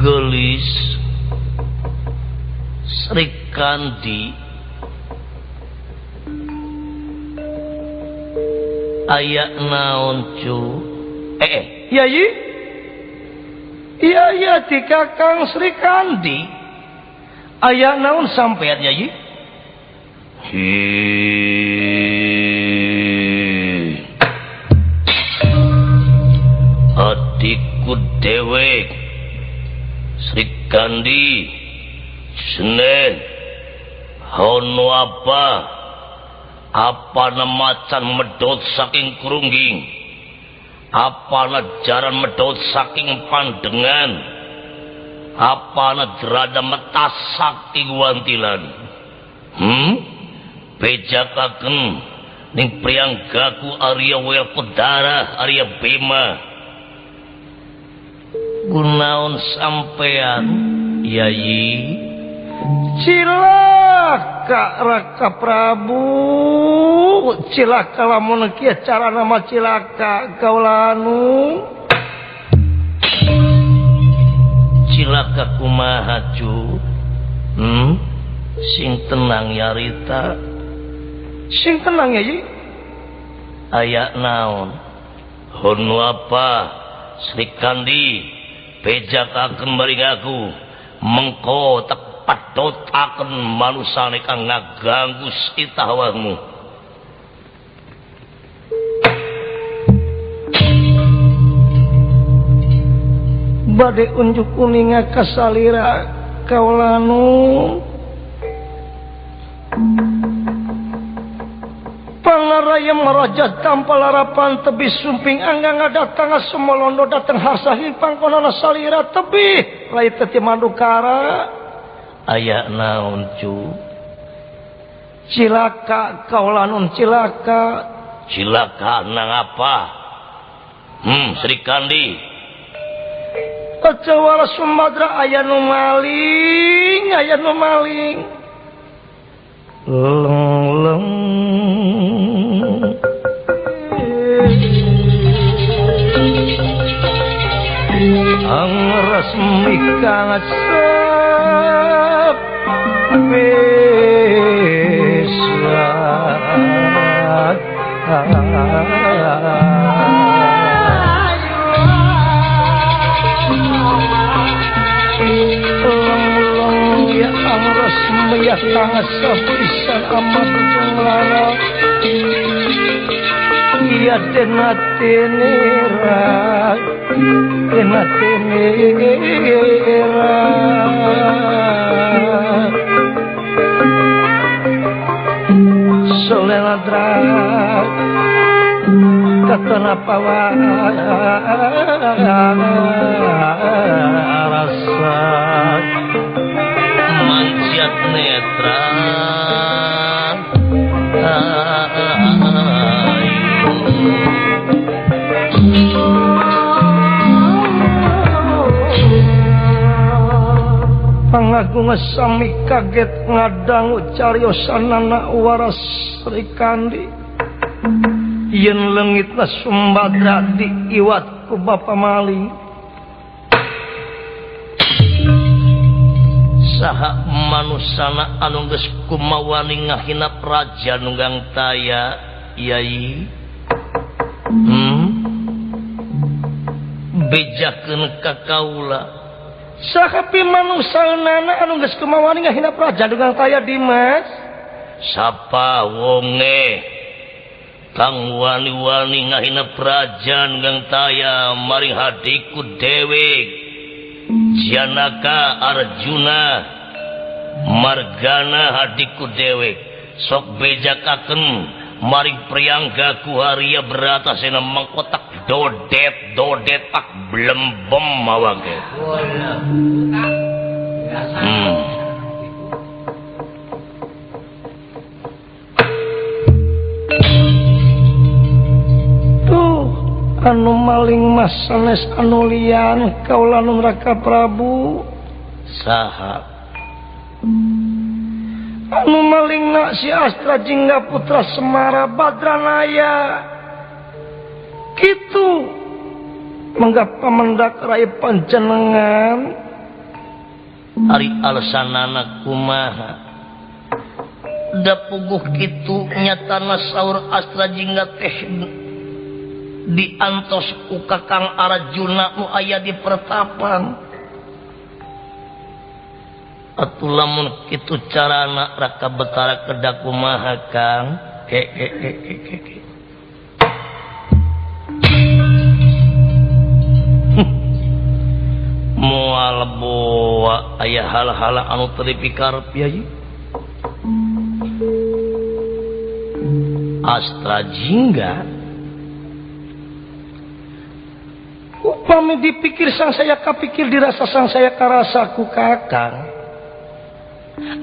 Gelis Srikandi aya naon cu? Yayi? Iya ya di Kakang Srikandi. Aya naon sampean Yayi? Adikku dewek Srikandi Senen hono apa apa macan medhot saking krungging, apa jaran medhot saking pandengan, apa jerada metas saking wantilan. Bejakaken ning priyanggaku Arya Welkodara Arya Bima. Gunaon sampean Yayi? Cilaka Raka Prabu, cilaka lamun kieu carana mah cilaka kaulanu. Cilaka kumaha cu? Sing tenang yarita. Sing tenang Yayi. Aya naon? Hono apa Srikandi bejakaken maring aku mengko tek padotaken manusane kang ngaganggu sitahwamu. Bade unjuk kuninga kasalira kaulanu. Pangaraya meraja tanpa larapan tebih sumping angga ngadatang semolondo datang harsahin pangkonana salira tebih rai teti madukara. Aya naon cu? Cilaka kaulanun cilaka. Cilaka nang apa? Srikandi. Kecewala Sumadra aya nu maling, aya nu maling. Leng leng angras mikang ya tangas pisan amat lara iya tenatinira tenatinira solenadra katana pawarasa manjat netra pangagung sami kaget ngadangu cariosanana waras Srikandi yen leungitna Sumbadra diiwat ku bapa maling. Saha manusana anu geus kumawani ngahina praja nunggang taya Yai? Bejakeun ka kaula. Saha pi manusanana anu geus kumawani ngahina praja nunggang taya Dimas? Sapa wonge kang wani-wani ngahina praja nunggang taya maring hadiku dewek Janaka Arjuna margana hadiku dewek sok bejakaken maring priyanggaku Arya Bratasena mengkotak dodet dodet tak blembem awake. Tuh anu maling mas sanes anu lian kaulanun Raka Prabu. Saha anu maling nak si Astra Jingga Putra Semara Badranaya kitu menggap pamendak rai panjenengan. Ari alasanana kumaha da puguh kitu nyatana saur Astra Jingga teh diantos ku Kakang Arjuna nu aya di pertapan. Atuh lamun kitu carana Raka Betara kedah kumaha Kang? Ke ke ke ke ke. Moal boa aya hal-hal anu teu dipikarep yai. Astra Jingga upami dipikir sang saya kapikir dirasa sang saya karasa ku Kakang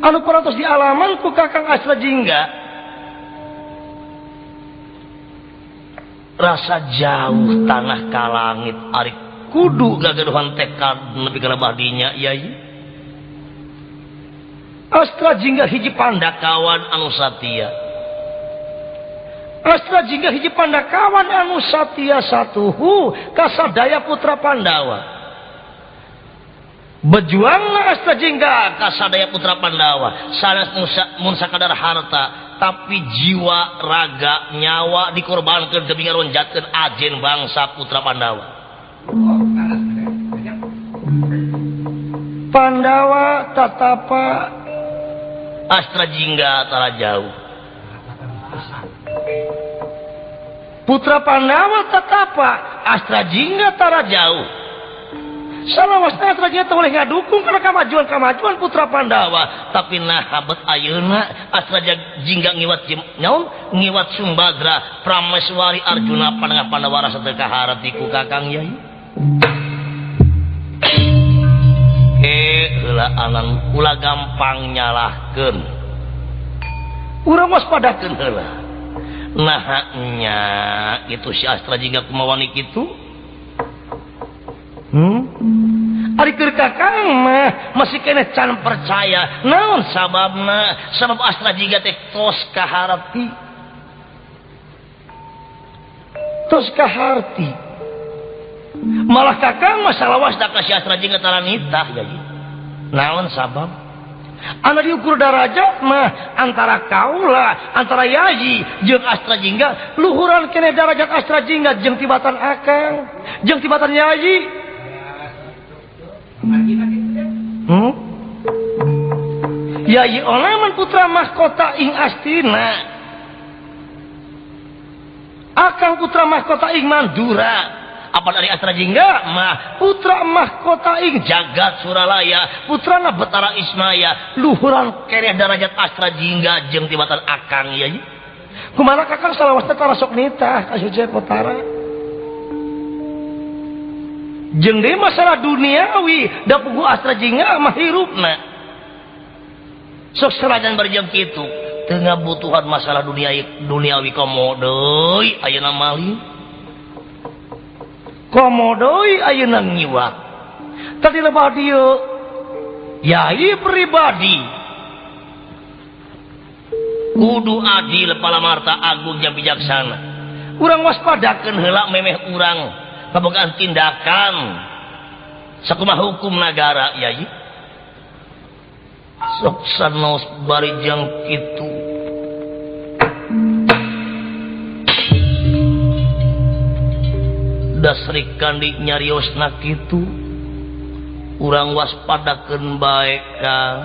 anu parantos di alaman ku Kakang Astra Jingga rasa jauh tanah ka langit ari kudu gagaduhan tekad nepi ka lebah dinya yai. Astra Jingga hiji pandakawan anu satia. Astra Jingga hiji pandakawan anu satia satuhu kasadaya putra Pandawa. Berjuanglah Astra Jingga kasadaya putra Pandawa sanes mun sakadar harta tapi jiwa raga nyawa dikorbankeun demi ngaronjatkeun ajen bangsa putra Pandawa. Pandawa tatapa Astra Jingga tara jauh. Putra Pandawa tatapa Astra Jingga tara jauh. Salawasna Astra Jingga teu boleh ngadukung kana kamajuan-kamajuan putra Pandawa, tapi nah habet ayeuna Astra Jingga ngiwat nyaun ngiwat Sumbadra Prameswari Arjuna panengah Pandawa rasa teu kaharep ku Kakang Yai. Heula anan ulah gampang nyalahkeun. Urang waspadakeun heula. Nah nya itu si Astra Jingga kumaha wani kitu? Ari keur Kakang mah masih keneh can percaya. Naon sababna? Sabab Astra Jingga teh tos kaharti. Tos kaharti. Malah Kakang mah salawas da ka si Astra Jingga tara nitah jadi. Naon sabab? Anu diukur darajat mah antara kaula, antara yayi jeung Astra Jingga, luhuran keneh darajat Astra Jingga jeung tibatan Akang, jeung tibatan yayi. Yayi Olaman putra mahkota ing Astina. Akang putra mahkota ing Mandura. Apa dari Astra Jingga mah putra mahkota ing jagat Suralaya, putrana Betara Ismaya, luhuran keneh darajat Astra Jingga jeung tibatan Akang yai. Kumaha Kakang salawasna tara sok nitah ka Sujaya Betara. Jeung deui masalah duniawi da puguh Astra Jingga mah hirupna. Sok serajan barjang kitu teu ngabutuhan masalah duniawi komo deui ayeuna maling. Komo deui ayeuna ngiwat. Tadi lebah dieu yai pribadi kudu adil palamarta agung jeung bijaksana. Urang waspadakeun heula memeh urang kabogaan tindakan sakumaha hukum nagara yai. Sok sanos bari jeung kitu. Dasri Kandi nyariosna kitu urang waspadakeun bae Kang.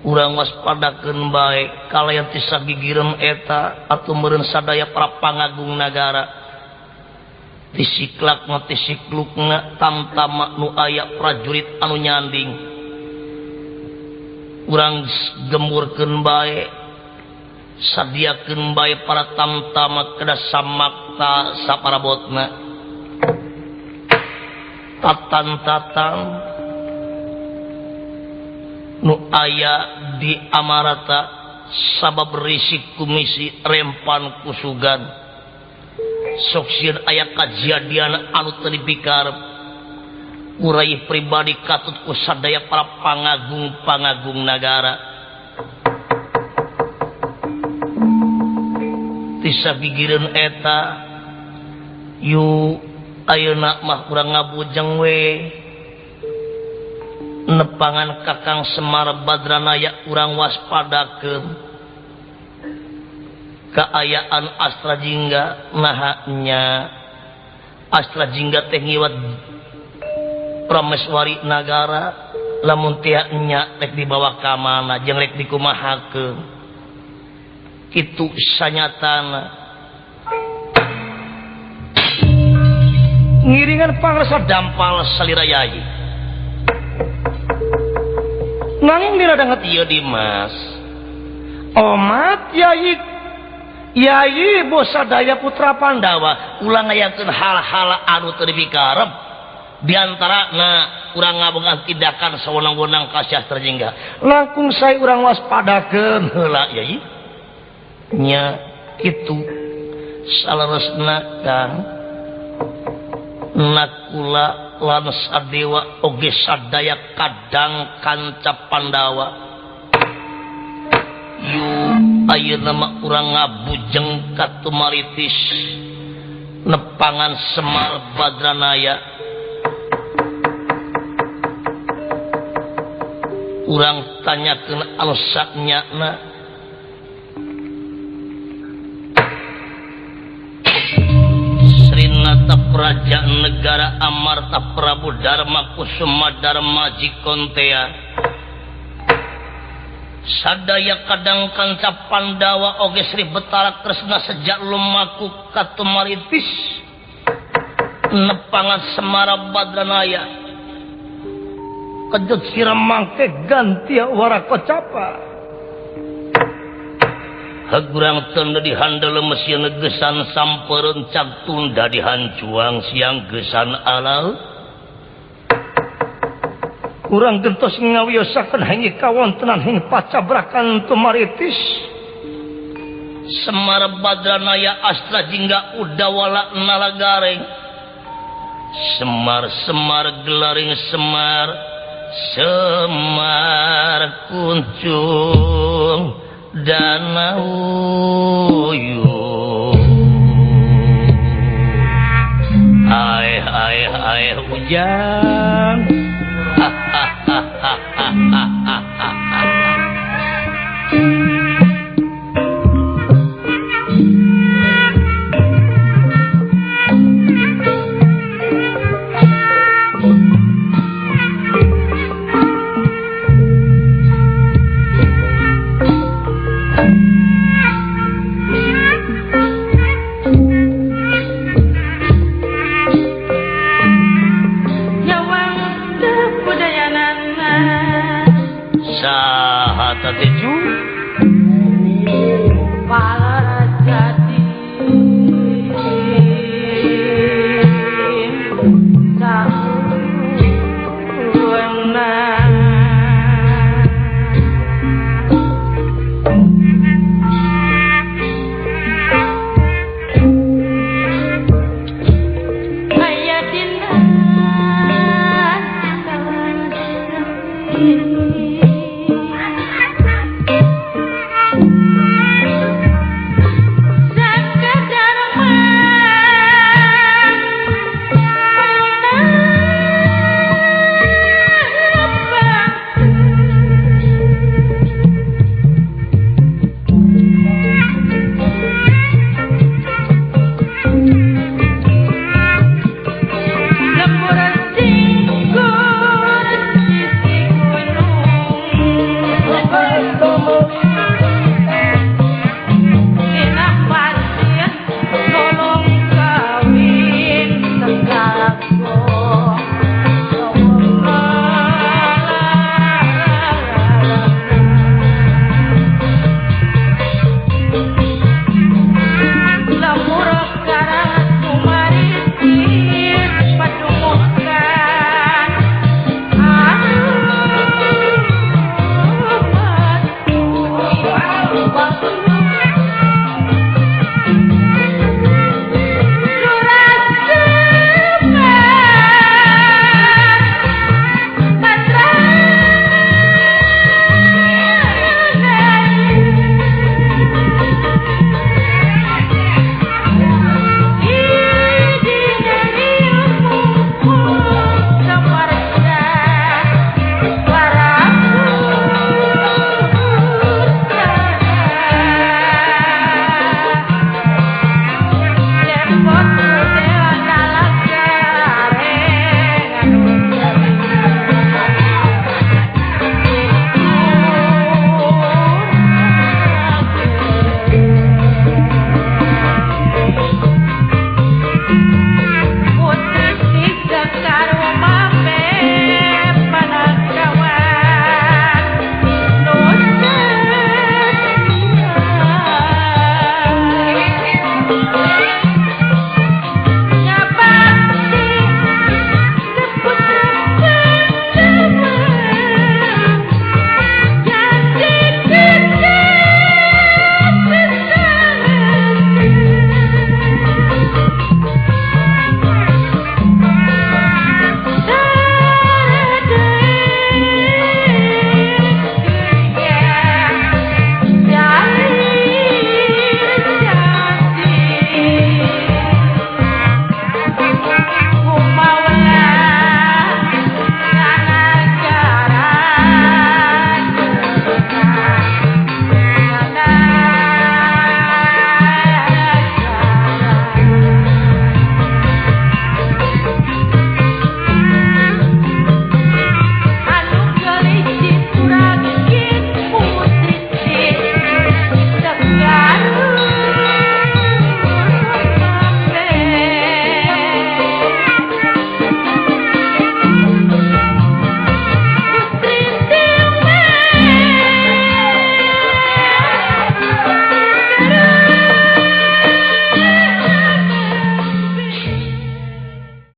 Urang waspadakeun bae kalayan ti sagigireun eta atuh meureun sadaya para pangagung nagara. Tisiklakna tisiklukna tamtama nu aya prajurit anu nyanding. Urang gemburkeun bae sadiakeun bae para tamtama kedah samakta saparabotna. Tatan-tatan nu aya di Amarata sabab risik kumisi rempan kusugan. Sok sieun aya kajadian anu teu dipikarep. Urai pribadi katut ku sadaya para pangagung-pangagung nagara. Tisa gigireun eta yu ayeuna mah urang ngabujeng we. Nepangan Kakang Semar Badranaya urang waspadakeun kaayaan Astra Jingga naha nya Astra Jingga teh ngiwat Prameswari Nagara lamun tia nya rek dibawa ka mana jeung rek dikumahakeun kitu sanyatana ngiringan pangrasa dampal salira yai nanging diradanget ieu Dimas omat yai yai bosadaya putra Pandawa ulah ngayakeun hal-hal anu teu dipikarep diantarana urang ngabogaan tindakan sawenang-wenang ka Sastra Jingga langkung sae urang waspadakeun heula yai nya kitu saleresna Kang Nakula lan Sadewa oge sadaya kadang kanca Pandawa yu ayeuna mah urang ngabujeng ka Tumaritis nepangan Semar Badranaya urang tanyakeun anu saknyana Srinata Praja Negara Amarta Prabu Dharma Kusuma Dharma Jikontea sadaya kadang kanca Pandawa oge Sri Betara Kresna sejak lumaku ka Tumaritis nepangan Semara Badranaya kejut siram mangke ganti warakocapa Hagurang tenda di handel mesin gesan sampereun cag tunda di hancuang siang gesan alal urang gentos ngawiyosakeun hangi kawontenan hing pacabrakan Tumaritis Semar Badranaya Astra Jingga Udawala Nalagareng Semar Semar gelaring Semar Semar kuncung danau aeh aeh aeh hujan Tolong kawin segala.